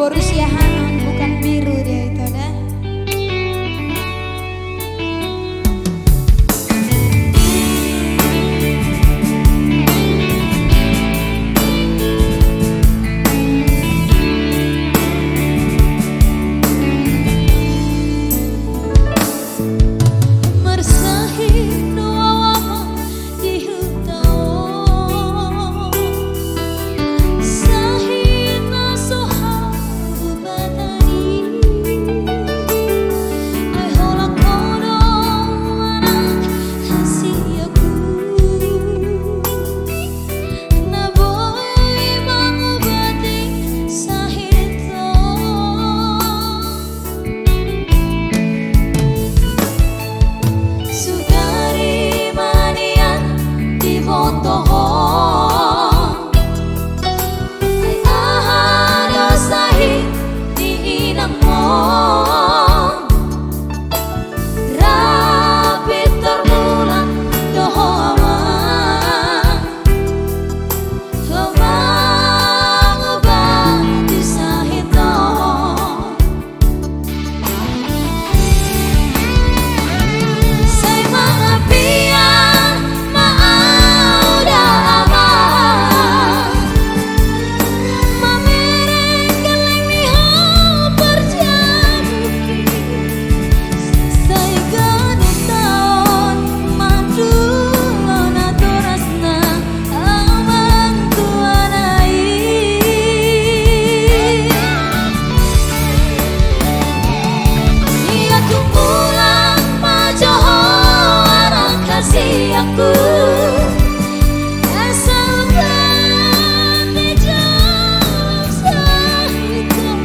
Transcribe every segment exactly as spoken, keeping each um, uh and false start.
Boru Siahaan, bukan biru dia itu, da. Marsahit do au, Amang, di huta on. Sahit na so hau hupatani. Ai holan ho do anak hasianku, na boi mangubati sahit on. Sugari ma nian diboto ho, ai aha do sahit ni inangmon? Ra pintor mulak do ho, Amang, ho mangubati sahit on. Sai mangapian ma au da, Amang, mamereng gelleng ni ho parjamuki. Sai ganup taon mandula natorasna amang tuan i. Ia tung mulak ma jo ho anak hasianku. Asal bati jo sahit on.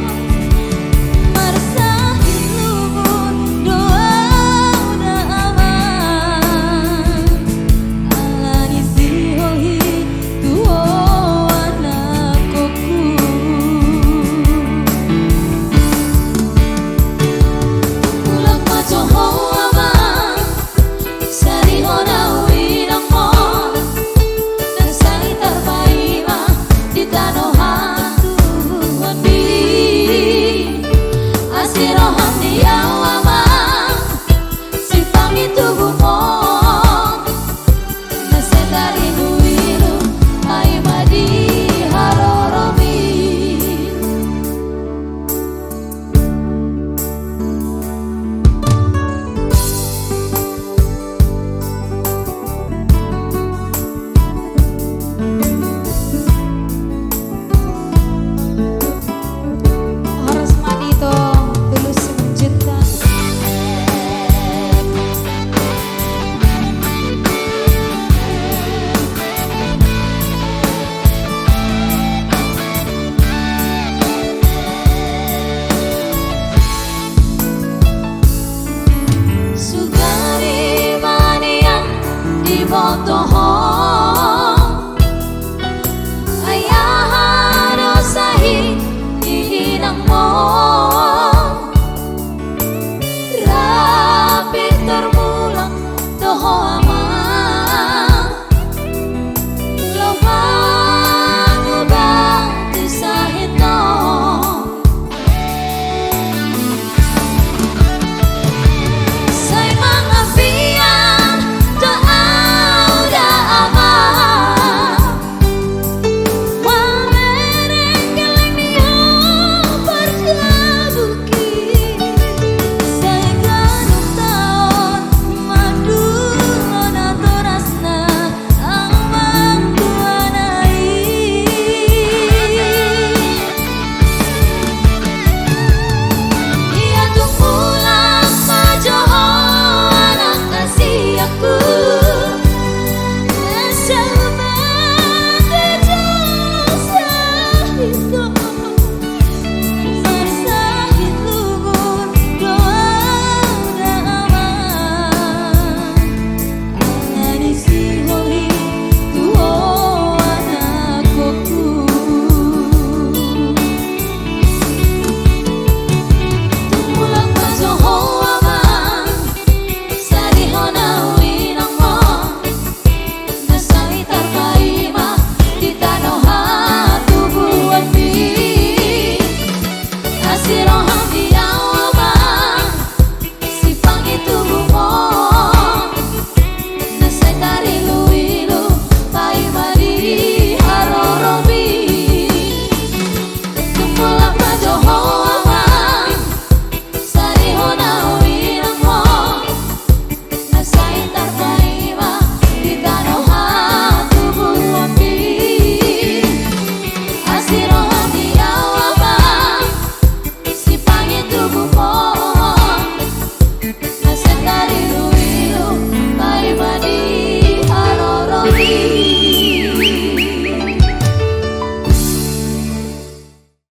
Marsahit lungun do au da, Amang, ala ni sihol i tu ho anakkonku. Mulak ma jo ho, Amang, sari ho do inangmon, na sai tarpaima di tano hatuaon i. Asi roham di au, Amang, simpang di tubumon, na sai tarinuinum paima di haroromi. Horas ma di ito, Tulus Simanjuntak. Sugari ma nian diboto ho,